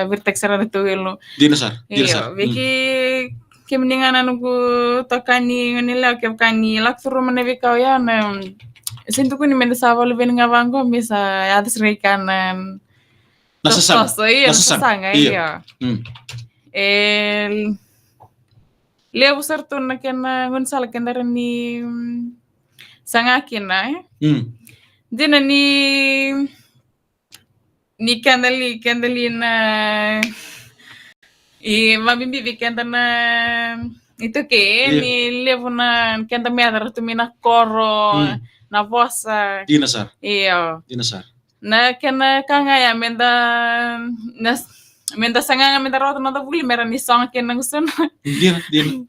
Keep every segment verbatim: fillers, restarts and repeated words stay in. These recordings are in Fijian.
viritaki sara na tawelu. Dina sara, dina sara. Io, vei kemuni ga na noqu itokani gone yalewa, kevaka ni lako curuma na veika oya, na sega ni tukuni me da sa vakaluveni ga vaqo, me sa yaco sara i ke na tosotoso, io, na sasaga, io. E levu sara tu na kena gaunisala keda rawa ni saga kina, e? Dina ni ni keda li, keda li na i vabibi vei keda na iTaukei, ni levu na keda meca ra tu mai na koro, na vosa. Dina sara. Io. Dina sara. Na kena ka ga ya me da, na, me da saga ga me da rawata na noda vuli me ra ni sogo kina na gusuna. Dina, dina.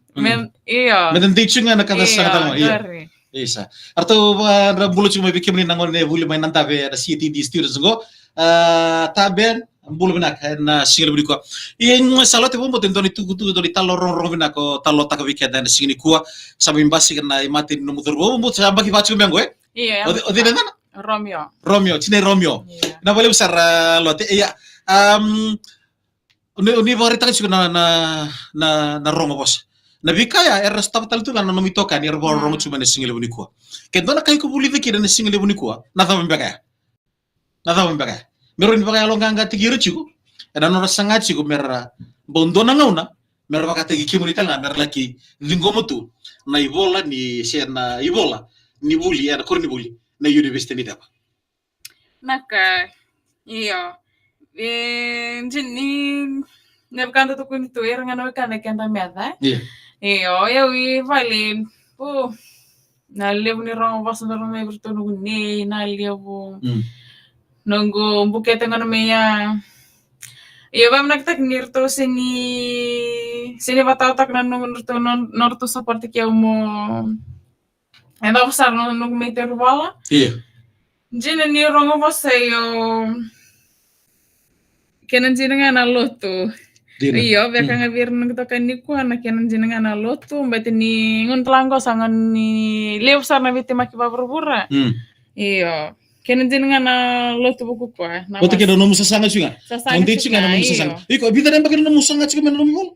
Io. Me da dei tu ga na ka da saga tale mai. Io. Isa. Eratou va, ra bula tiko mai vei kemuni na gone vuli mai na Dave, na C T D students qo. A, Taben, bula vinaka ena siga levu nikua. Ia, Salote, vakabauta e dua na itukutuku, dua na italanoa rogorogo vinaka o talanoataka vei keda ena siga nikua. Sa mai basika na imate ni nomu cauravou, vakabauta sa yabaki va tiko mai qo, e? Io. O cei na yacana? Romeo. Romeo, tinai Romeo. Io. Vinaka vakalevu sara, Lote. Ia, um, O ni, o ni vakaraitaka tiko na, na, na, na rogo vosa. Na veika ya era sotava tale tu ga na nomu itokani era vakarorogo tiko mai na siga levu nikua. Ke dua na ka iko vulica kina na siga levu nikua, na cava beka ya? Na cava beka ya? Me rawa ni vakayaloqaqataki ira tiko ena nodra saga tiko me ra bau dua na gauna me ra vakataki kemuni tale ga me ra laki ciqoma tu na ivola ni, se na ivola ni vuli ena koronivuli na University ni Ceva. Na ka, io. E, dina ni, na vaka da tukuni tu, era ga na wekada keda meca. Io. Io, o yau i vale, o, na levu ni rogo vosa da rogo mai vei iratou noqu nei, na levu. Mm. Noqu bukete ga na mai ya. Io, vakavinakataki ni ratou se ni, se ni vakataotaka na noqu, nodratou, no, nodratou support-taki au mo. E dau sara na noqu mai tauri vola. Io. Dina ni rogo vosa, io. Kena dina ga na lotu. Dina. Io, vaka ga vei ira na noqu itokani nikua, na kena dina ga na lotu, baleta ni gauna tale ga qo sa gauna ni levu sara na veitemaki vakavuravura. Mm. Io. Kena dina ga na lotu vakaukauwa. Vata kei na nomu sasaga tiko ga. Sasaga tiko ga, io. Iko, vica na yabaki na nomu saga tiko mai na nomu ivola?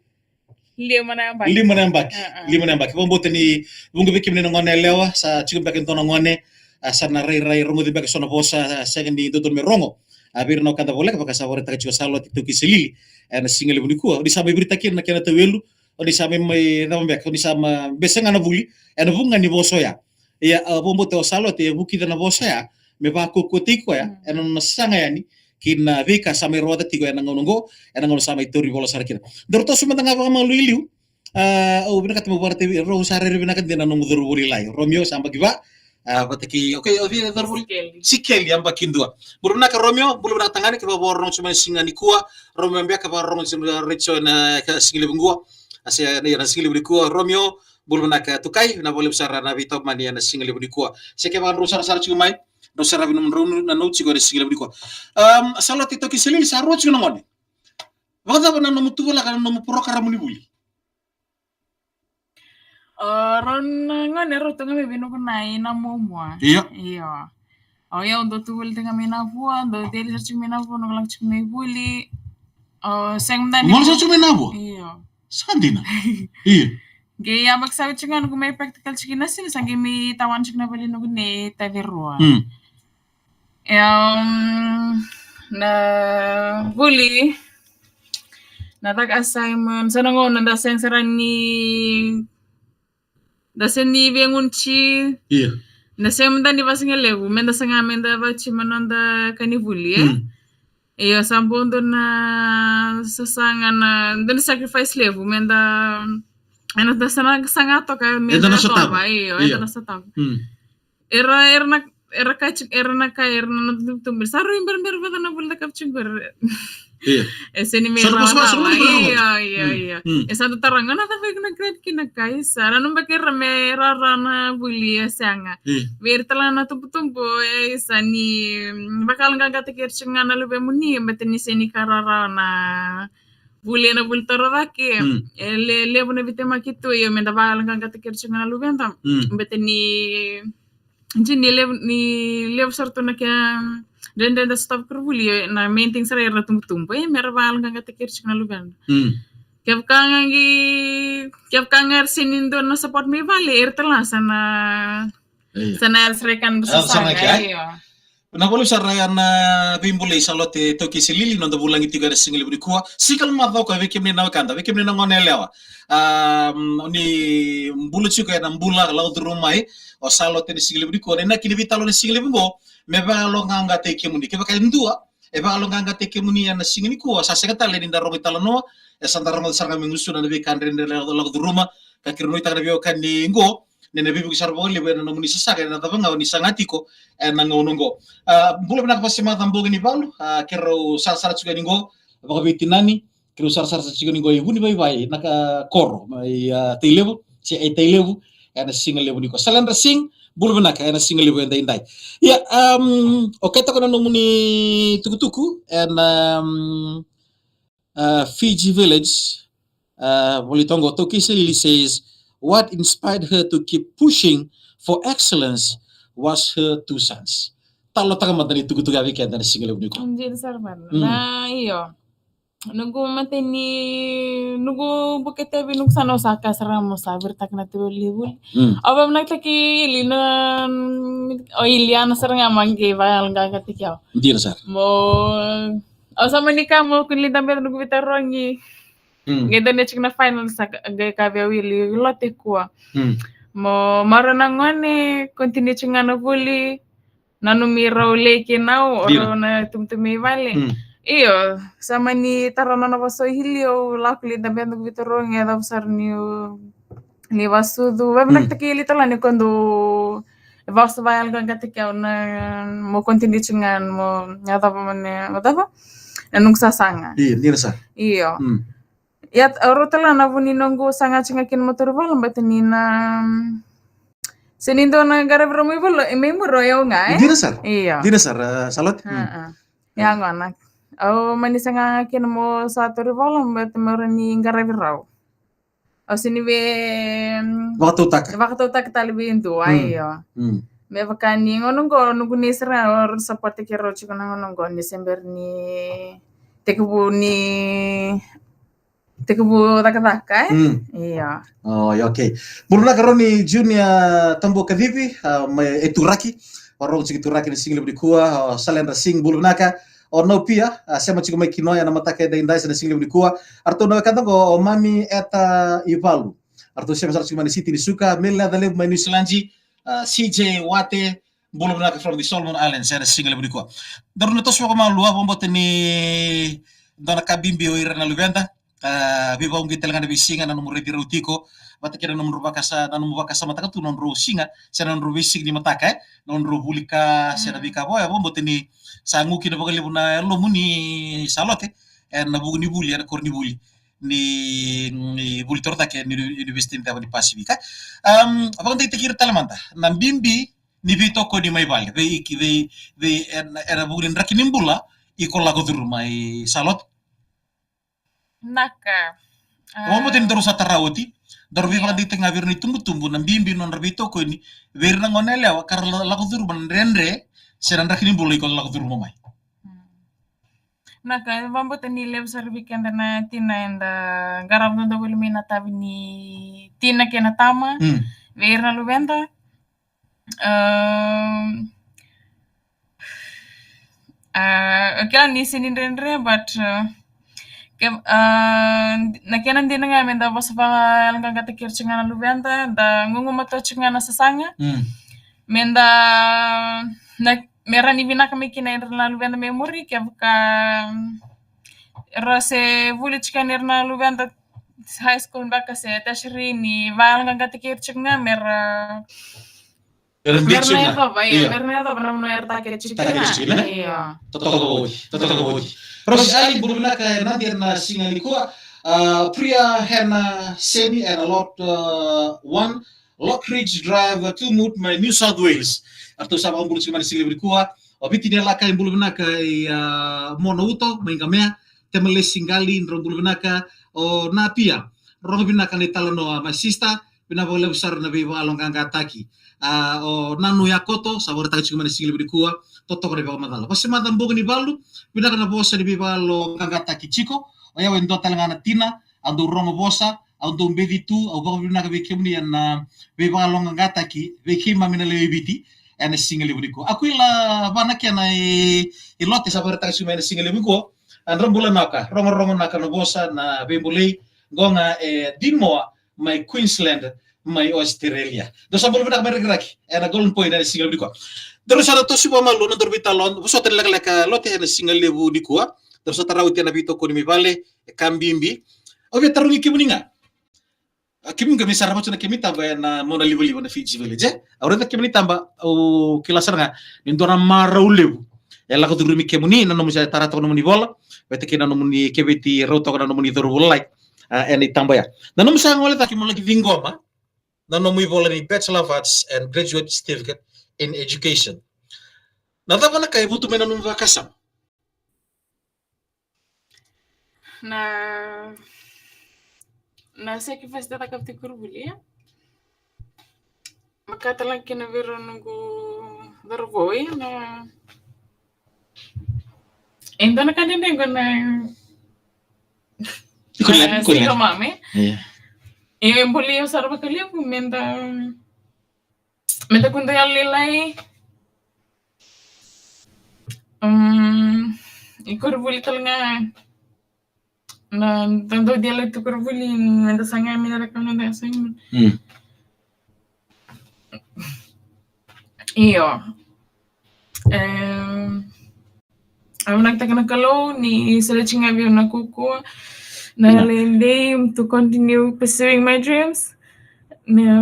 Lima na yabaki. Lima na yabaki. A, a. Lima na yabaki. Vakabauta ni vuqa vei kemuni na gone yalewa, sa tiko beka e dua na gone, a, sa na rairai rogoci beka eso na vosa, a, sega ni dodonu me rogo. A, vei ira na wekada voleka, vaka sa vakaraitaka tiko o Salote Taukeisalili ena siga levu nikua. O ni sa mai viritaka kina na kena tawelu, o ni sa mai, mai cava beka, o ni sa mai bese ga na vuli ena vuku ga ni vosa oya. Ia, a, vakabauta o Salote e vukica na vosa ya me vakaukauwataki koya ena nona saga yani ki na veika sa mai rawata tiko ena gauna oqo, ena gauna sa mai tauri vola sara kina. Daru toso mada ga vakamalua i liu. A, au vinakata meu vakaraitaka vei rau, sa rairai vinaka dina na nomu cauravou lailai. Romeo sa yabaki va. A, vata kei, okay, o cei na cauravou? Sikeli. Sikeli, yabaki dua. Bula vinaka Romeo, bula vinaka tagane, kevaka vakarorogo tiko mai na siga nikua. Romeo beka vakarorogo tiko mai na retio ena siga levu qo. A, se na, na siga levu nikua, Romeo, bula vinaka Tukai, vinaka vakalevu sara na veitabani ena siga levu nikua. Se kevaka drau sarasara tiko mai, drau saravi nomudrau na nau tiko ena siga levu nikua. Um, Salote Taukeisalili, sa rua tiko na gone. Vakacava na nomu tuvalaka na nomu porokaramu ni vuli? O rau na gone rau tu ga mai vei noqu nai na muamua. Io. Io. O yau dau tu vuli tiko ga mai Navua, dau celi sara tiko mai Navua, noqu lako tiko mai vuli. O sega mada ni. Gole sara tiko mai Navua? Io. Sa dina. Io. Qai yabaki sa oti ga noqu mai practical tiko na siga, sa qai mai tawana tiko na vale noqu nei Taverua. Mm. E, um, na vuli, na caka assignment, sa na gauna da sega sara ni, da sega ni via gunu tiko. Io. Da sega mada ni vakasigalevu me da saga me da vakatima na noda ka ni vuli, e? Mm. Io, sa bau dua na sasaga, na dua na sacrifice levu me da, ena da sa na saga toka me da na sotava. Io, eda na sotava. Mm. Era, era na, era ka tiko, era na ka, era na tubutubu. Sa rui berabera vata na vuli da ka tiko era. Io. E sega ni me rawa. Io, io, io. Mm. E sa da tara ga na cava iko na grade kina ka, isa. Nanuma beka era me rawa na vuli, e sega. Io. Vei ira tale na tubutubu, e isa ni, mm, vakayaloqaqataki ira tiko ga na luvemuni, baleta ni sega ni ka rawa na vuli ena vuli torocake. Mm. E le, levu na veitemaki tu, io me da vakayaloqaqataki ira tiko ga na luveda. Mm. Baleta ni, dina ni levu, ni levu sara tu na kena, dredre da sotava kei ira vuli, na main thing sara era tubutubu, e, mera vayaloqaqataki ira tiko na luvedra. Mm. Kevaka ga qi, kevaka ga era sega ni dua na support mai vale, era tale ga sa na, io, sa na era sara ga na, era sara ga sasaga, ke, ai? Io. Na voli sara ya na veibulai Salote, Taukei se Lili, noda vulagi tiko ena sigalevu nikua. Single mother o koya, vei kemuni na wekada, vei kemuni na gone yalewa. Um, ni bula tiko ena bula lako curuma mai o Salote ena sigalevu nikua. Na inaki ni veitalanoa ena sigalevu qo, me vayaloqaqataki kemuni. Kevaka e dua e vayaloqaqataki kemuni ena siga nikua, sa sega tale ni da rogo italanoa, e sa da rogo sara ga mai gusuna na veika dredre lako, lako curuma, ka keirau nuitaka na veiwekani qo, ni na veivuke sara vakalevu ena nomuni sasaga ena cava ga o ni saga tiko ena gauna qo. A, bula vinaka Vasemaca Bogi ni Valu, a, keirau sarasara tiko yani qo vakaveitinani, keirau sarasara tiko yani qo e Vunivaivai, na ka koro mai, a, Tailevu, se e Tailevu, ena sigalevu nikua. Saledra Singh, bula vinaka ena sigalevu edaidai. Ia, um, o kei toka na nomuni tukutuku ena, um, uh, Fiji Village, uh, voli toka qo, Taukei se Lili says, what inspired her to keep pushing for excellence was her two sons. Talanoataka mada na itukutuku ya vei keda ena sigalevu nikua. Dina sara vale. Mm. Na, io. Noqu mateni, noqu bukete vei noqu sa na, au sa kaya sara ga meu sa viritaka na teveli ni vuli. Mm. Au veivinakataki Ili na, o Ili ya na sara ga mai qai vayaloqaqataki au. Dina sara. Mo Au sa mani kaya meu kua ni dabe noqu veitarogi. Mm. Qai dua na tiko na final sa qai kaya vei au o Ili, Lote, kua. Mm. Mo marau na gone, continue tiko ga na vuli, nanumi rau lei kei na au, o rau na tubutubu mai vale. Mm. Io, sa mani tara nona vosa o Ili, au lako lai dabe noqu veitarogi, e cava sara niu ni vasucu. Veivinakataki Ili tale ga ni kua dau vosa vayaloqaqataki au na mo continue tiko ga mo yacova mo na, mo yacova na noqu sasaga. Io, dina sara. Io. Mm. Ia, au rau tale ga na vu ni noqu saga tiko ga kina mo tauri vola, baleta ni na, se ni dua na qaravi rau mai vula, mai muri o yau ga, e? Dina sara. Io. Dina sara, a, Salote. Mm. A, a. Ia gona. Au mani saga ga kina mo sa tauri vola, baleta meu rawa ni qaravi rau. Au sega ni vei, mm, vakatautaka. Vakatautaka tale vei dua, mm, io. Mm. Me vaka ni gauna qo, noqu nei sara ga, au support-taki rau tiko na gauna qo, ni se bera ni tekivu ni, tekivu cakacaka, e? Mm. Io. O, io, okay. Bula vinaka Roni Junior Tabuakacivi, a, mai e Turaki. Vakarorogo tiko i Turaki ena sigalevu nikua, o Saledra Singh, bula vinaka. O Naupia, a, sema tiko mai Kinoya ena mataka edaidai se na sigalevu nikua. Eratou na wekada qo, o Mami Eta Ivalu. Eratou sema sara tiko mai na City ni Suka, Meli Nacalevu mai New Zealand, a, C J Wate, bula vinaka from the Solomon Islands, ena sigalevu nikua. Daru na toso vakamalua, vakabauta ni dua na ka bibi o ira na luveda, a, veivakauqeti tale ga na veisiga na nomu raici rau tiko, vata kei na nomu vakasa, na nomu vakasamataka tu na nodrau siga, se na nodrau veisiga ni mataka, e, na nodrau vuli ka, se na veika vaya, vakabauta ni sa gu kina vakalevu na yalomu ni Salote, ena vuku ni vuli, ena koronivuli ni, ni vuli torocake ni Univesiti ni Ceva ni Pasifika. Um, vakadeitaki ira tale mada na bibi ni veitokoni mai vale, vei, vei, vei, ena, ena vuku ni draki ni bula, iko lako curuma i Salote. Naka. Au vakabauta ni daru sa tara oti, daru veivakadeitaka ga vei ira na itubutubu na bibi ni nodra veitokoni vei ira na gone yalewa ka ra la-, lako curuma na dredre se na draki ni bula iko lako curuma mai. Mm. Naka, vakabauta ni levu sara vei keda na tina eda qarava dodonu voli mai na itavi ni tina kei na tama, mm, vei ira na luveda. Ahm, ah, okay, ni sega ni dredre, but, ah, ke, ah, na kena dina ga meda vosa vakayaloqaqataki ira tiko ga na luveda, da gugumatua tiko ga na sasaga. Mm. Meda, na, me rawa ni vinaka mai kina ira na luveda mai muri, kevaka era se vuli tiko ga ira na luveda high school beka se tertiary, ni vakayaloqaqataki ira tiko ga mera, mera na yacova, io, mera na yacova na vanua era takere tiko kina. Io. Totoka vakaoti, totoka vakaoti. Rosi Ali, bula vinaka, e Nadi ena siga nikua. Ah, Priya Hena Seni ena Lot, ah, one, Lockridge Drive, Tumut, mai New South Wales. Eratou sa vakabula tiko mai na siga levu nikua. O Viti Nialaka, e bula vinaka, i, ah, Mona Uto mai Gamea. Temalesi Qali, drau bula vinaka. O Napia, rogo vinaka na italanoa, my sister. Vinaka vakalevu sara na veivakayaloqaqataki. A, o Nanu Yakoto, sa vakaraitaka tiko mai na sigalevu nikua, totoka na ivakamacala. Vasemaca Bogunivalu, vinaka na vosa ni veivakayaloqaqataki tiko. O yau e dua tale ga na tina, au dau rogo vosa, au dau beci tu, au vakavinavinaka vei kemuni ena veivakayaloqaqataki vei keimami na lewe i Viti ena sigalevu nikua. Akuila Vanakena e, e Lote sa vakaraitaka tiko mai ena sigalevu nikua. A, drabula naka, rogorogo naka na vosa, na veibolei, qo ga e Dinmore, mai Queensland, mai Australia. Dou sa bula vinaka mai Rakiraki ena Golden Point ena sigalevu nikua. Daru sa na toso vakamalua na nodaru veitalanoa, vosota ni lekaleka Lote ena sigalevu nikua. Daru sa tara oti ena veitokoni mai vale, e ka bibi. Au via tarogi kemuni ga. A, kemuni ga mai sarava tu na kemuni taba ena monalivaliva na Fiji Village, e? Au raica kemuni taba, au kila sara ga ni dua na marau levu e lako curumi kemuni, na nomuni sa tara toka nomuni vola, vata kei na nomuni keveti rau toka na nomuni cauravou lalai, a, ena itaba ya. Na nomu sa gole cake mo laki ciqoma na nomu ivola ni Bachelor of Arts and Graduate Certificate in Education. Na cava na ka e votu mai na nomu vakasama? Na, na sacrifice da cakava tiko i koronivuli, e? Maka tale ga kina vei rau noqu cauravou, e, na, e dua na ka dredre qo na, iko na, iko na, single mom, e? Ia. E buli au sara vakalevu, meda, meda kua ni dau yalolailai. Mm, i koronivuli tale ga. Na, da dau dela tu koronivuli, meda saga mai na raka na da saga. Mm. Io. Em, au vinakataka na Kalou ni solia tiko ga vei au na kaukauwa, na, yeah, yalodei to continue pursuing my dreams. Na,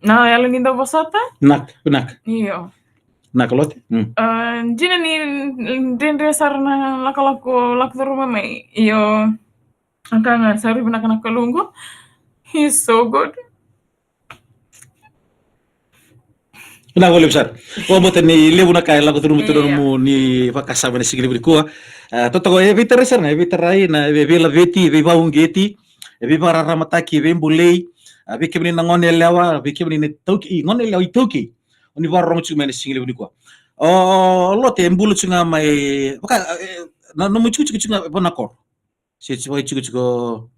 na yalo ni dau vosota. Vinaka, vinaka. Io. Na Kalote? Mm. Ah, dina ni dredre sara na lakolako, lako curuma mai. Io. A ka ga sa rui vinaka na Kalou qo. He's so good. Vinaka vakalevu sara. Vakabauta ni levu na ka e lako curuma tu na, io, nomuni vakasama ena siga levu nikua. Ah, totoka e veitarai sara ga, e veitarai na, e veilaveti, e veivakauqeti, e veivakararamataki, e veibolei. Ah, vei kemuni na gone yalewa, vei kemuni na iTaukei, gone yalewa iTaukei. O ni vakarorogo tiko mai ena siga levu nikua. O, o Lote, e bula tiko ga mai, vaka, e, na, nomu tikotiko tiko ga vanakoro. Se tiko, vaka tikotiko,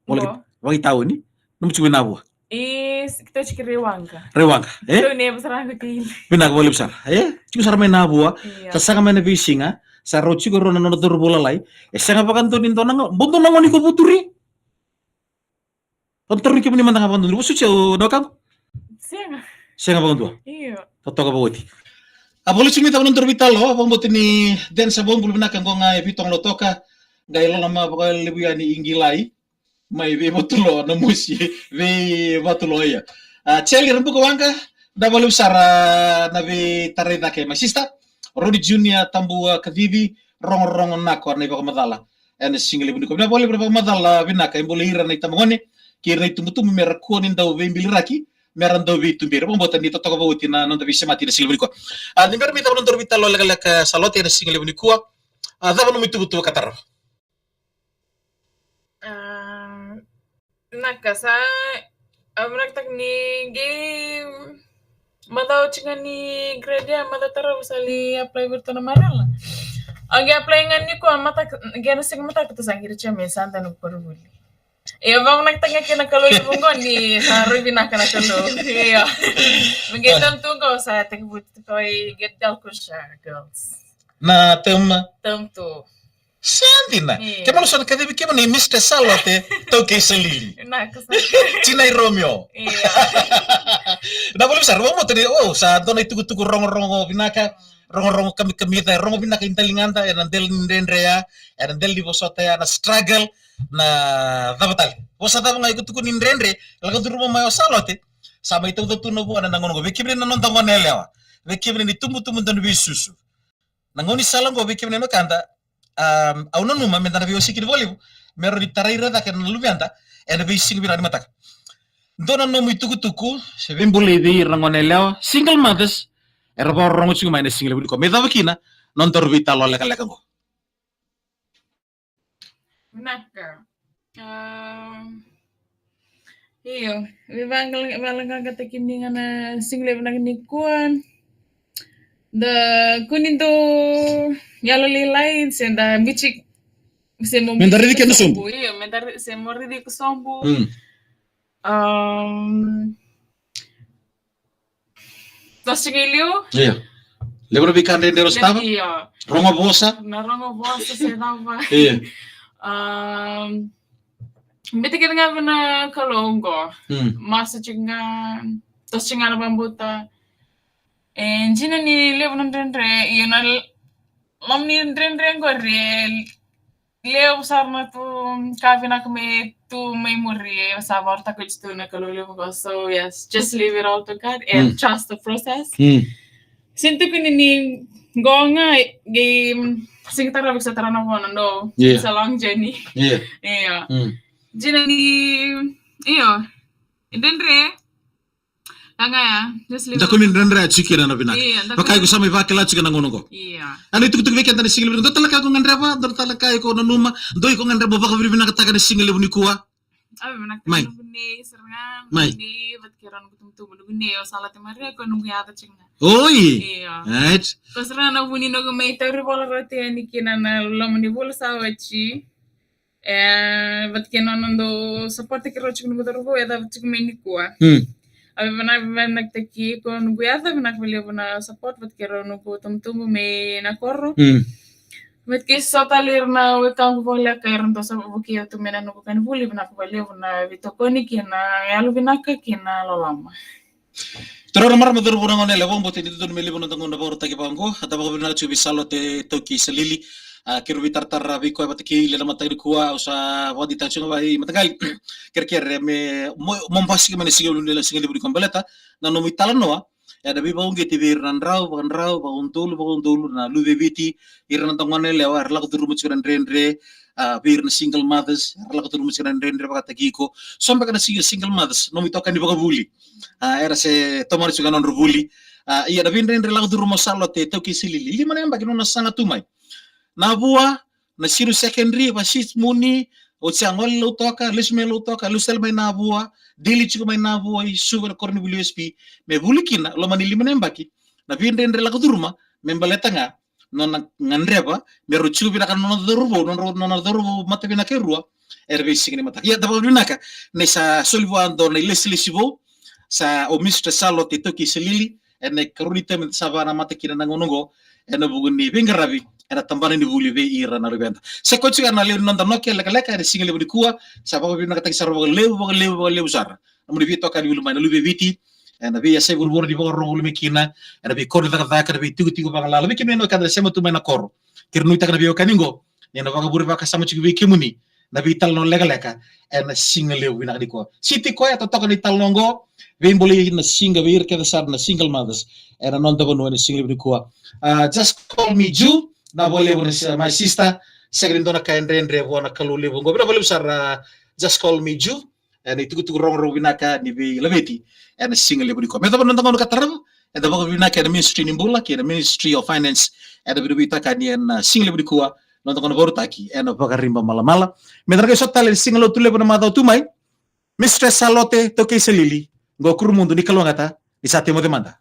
vaka, qo, vakaitauni. Nomu tiko mai Navua. E, s-, keitou tiko Rewaqa. Rewaqa, e? Keitou ni e vasaraga kei. Vinaka vakalevu sara. E, tiko sara mai Navua. Io. Sa saga mai na veisiga. Sa rau tiko rau na nona cauravou lalai. E sega vakadua ni dua na ga, bau dua na gone iko vuturi. Au tarogi kemuni mada ga vakadua. Ni vosoti au na wekaqu? Sega. Sega vakadua? Io. Totoka vakaoti. A, vakalevu sara mai na nodaru veitalanoa, vakabauta ni dena sa vakabula vinaka qo ga e Vitoga Lautoka, qai loloma vakalevu yani i Qilai, mai Veivatulo na mosi, Veivatulo ya. A, Charlie Rabuka Waqa, vinaka vakalevu sara na veitarai cake, my sister. Rodi Junior Tabua Kacivi, rogorogo naka na ivakamacala ena siga levu nikua. Vinaka vakalevu na vakamacala vinaka, e bolei ira na itabagone kei ira na itubutubu me ra kua ni dau veibiliraki, me ra dau veituberi. Vakabauta ni totoka vakaoti na noda veisemati ena siga levu nikua. A, ni bera me cava na nodaru veitalanoa lekaleka sa Lote ena siga levu nikua. A, cava nomu ituvatuva ka tarava? A, Vinaka, sa, au vinakataka ni qai macawa tiko ga ni grade ya, macawa tarava sa lai apply vei iratou na marama. Au qai apply ga nikua mataka, qai na siga mataka tou sa qai raica me sa donu na koronivuli. Ia, au vinakataka ga kina na Kalou levu qo ni sa rui vinaka na Kalou. Ia. Me qai term two qo sa tekivu tiko i Get Dalkusha Girls. Na term? Term two. Sa dina. Io. Kemuni sa na kacivi kemuni Mister Salote, Taukei Salili. Vinaka sara. Tinai Romeo. Io. Vinaka vakalevu sara, vakabauta ni, o, sa dua na itukutuku rogorogo vinaka, rogorogo kamikamica, rogo vinaka i daligada, ena dela ni dredre ya, ena dela ni vosota ya, na struggle, na cava tale. Vosa cava ga iko tukuna ni dredre, lako curuma mai o Salote, sa mai tauca tu na vuana na gauna qo. Vei kemuni na noda gone yalewa, vei kemuni ni tubutubu dau ni veisusu. Na gaunisala qo vei kemuni na wekada, um, au nanuma meda na veiwasei kina vakalevu, me rawa ni tarai ira cake na luveda ena veisiga vinaka ni mataka. Dua na nomu itukutuku se veibolei vei ira na gone yalewa, single mothers, era vakarorogo tiko mai ena siga levu nikua. Me cava kina na nodaru veitalanoa lekaleka qo. Vinaka. Ah, Io, me vagala-, valagagataki ni ga na siga levu na nikua. Da kua ni dau yalolailai se da biuti se mo Me da raici keda sobu. Io, me da raici se mo raici iko sobu. Mm. Um, Toso tiko i liu. Io. Levu na veika dredre o sotava. Io. Rogo vosa. Na rogo vosa se cava. Io. Um, Biuta kece ga vua na Kalou qo. Mm. Masu tiko ga, toso tiko ga na vakabauta. E dina ni levu na dredre, io na l-, loma ni dredre qori, e levu sara na tu ka vinaka me tu mai muri, e sa vakarautaka oti tu na Kalou levu qo. So yes, just leave it all to God and Mm. trust the process. Mm. Sega ni tukuni ni qo ga, qai sega ni tarava, sa tara na vuna, no. Yeah. It's a long journey. Yeah. Yeah. Mm. Dina ni, io, dredre. Laga ya, just leave it. Da kua ni dredre tiko kina na vinaka. Io, da kua ni. Vaka iko sa mai vakila tiko na gauna qo. Io. Ena itukutuku vei keda ni siga levu, dua tale na ka iko gadreva, dua tale na ka iko nanuma, dua iko gadreva mo vakavinavinakataka na siga levu nikua. Ave vinaka. Mai. Noqu nei sara ga, Mai. Noqu nei, vata kei rau noqu itubutubu, noqu nei o Salote Maria, ko noqu yaca tiko ga. Oi. Io. Right. Ko sara ga na vu ni noqu mai tauri vola rauti yani kina na loma ni vula sa oti. E, vata kei na nona dau support-taki rau tiko noqu cauravou, e yaco tiko mai nikua. Hmm. Ave vinaka, vinakataki iko noqu yaca, vinaka vakalevu na support, vata kei rau noqu itubutubu mai na koro. Hmm. Vata kei so tale ira na wekaqu voleka era dau sa vukei au tu mai na noqu ka ni vuli, vinaka vakalevu na veitokoni kei na yalovinaka kei na loloma. Turaga, marama, cauravou, na goneyalewa, vakabauta ni dodonu me levu na noda gauna vakarautaki vaqo. Da vakavinaka tiko vei Salote Taukei Salili. A, keirau veitaratara vei koya vata kei Lele Mataka nikua, au sa vakadeitaka tiko ga vei mataqali. Kerekere me mo, mo basika mai na siga levu, na siga levu nikua baleta na nomu italanoa. Eda veivakauqeti vei ira na drau, vakadrau, vakaudolu, vakaudolu, na luve i Viti, ira na noda goneyalewa era lako curuma tiko na dredre, a, vei ira na single mothers era lako curuma tiko na dredre vakataki iko. So beka na single, single mothers, nomu itokani vakavuli. A, era se tomana tiko na nodra vuli. A, ia na veidredre lako curuma o Salote Taukei Salili. Lima na yabaki nona saga tu mai. Navua, Nasinu Secondary, Vasis Muni, oti sa gole Lautoka, lesu mai Lautoka, lesu tale mai Navua, deli tiko mai Navua, i Suva na koronivuli U S P, me vuli kina, loma ni lima na yabaki, na veidredre lako curuma, me baleta ga, nona gadreva, me rau tiko vinaka na nona cauravou, nona, nona cauravou matavinaka e rua, era veisiga ni mataka. Ia, da vakavinaka, ni sa soli vua dua na ilesilesi vou, sa o Mistress Salote Taukei Salili, ena ikarua ni temi sa vakanamata kina na gauna oqo, ena vuku ni veiqaravi, ena tabana ni vuli vei ira na luveda. Sa koya tiko na levu ni noda noke lekaleka, ena siga levu nikua, sa vakavinakataki sara vakalevu, vakalevu, vakalevu sara. Nomuni veitokani vuli mai na luve i Viti, ena veiyasai vuravura ni vakarorogo vuli mai kina, ena veikoro ni cakacaka, ena veitikotiko vagalala, vei kemuni na wekada na sema tu mai na koro. Keirau nuitaka na veiwekani oqo, ni na vakavure vakasama tiko vei kemuni, na veitalanoa lekaleka, ena siga levu vinaka nikua. Siti koya, totoka na italanoa oqo, veibolei na siga, vei ira kece sara na single mothers, ena noda vanua, ena siga levu nikua. Ah, Just Call Me Ju, na vakalevu na si-, my sister, sega ni dua na ka e dredre vua na Kalou levu oqo. Vinaka vakalevu sara, ah, Just Call Me Ju, ena itukutuku rogorogo vinaka ni veilaveti, ena siga levu nikua. Me yacova na noda gauna ka tarava, eda vakavinaka ena Ministry ni Bula, kei na Ministry of Finance, ena veivuke ni ena siga levu nikua, noda gauna vakarautaki, ena Vakariba Malamala. Me da na qai sota tale ena siga Lotulevu na macawa tu mai, Mistress Salote Taukei Salili, qo Kurumudu ni kalougata, ni sa tei moce mada.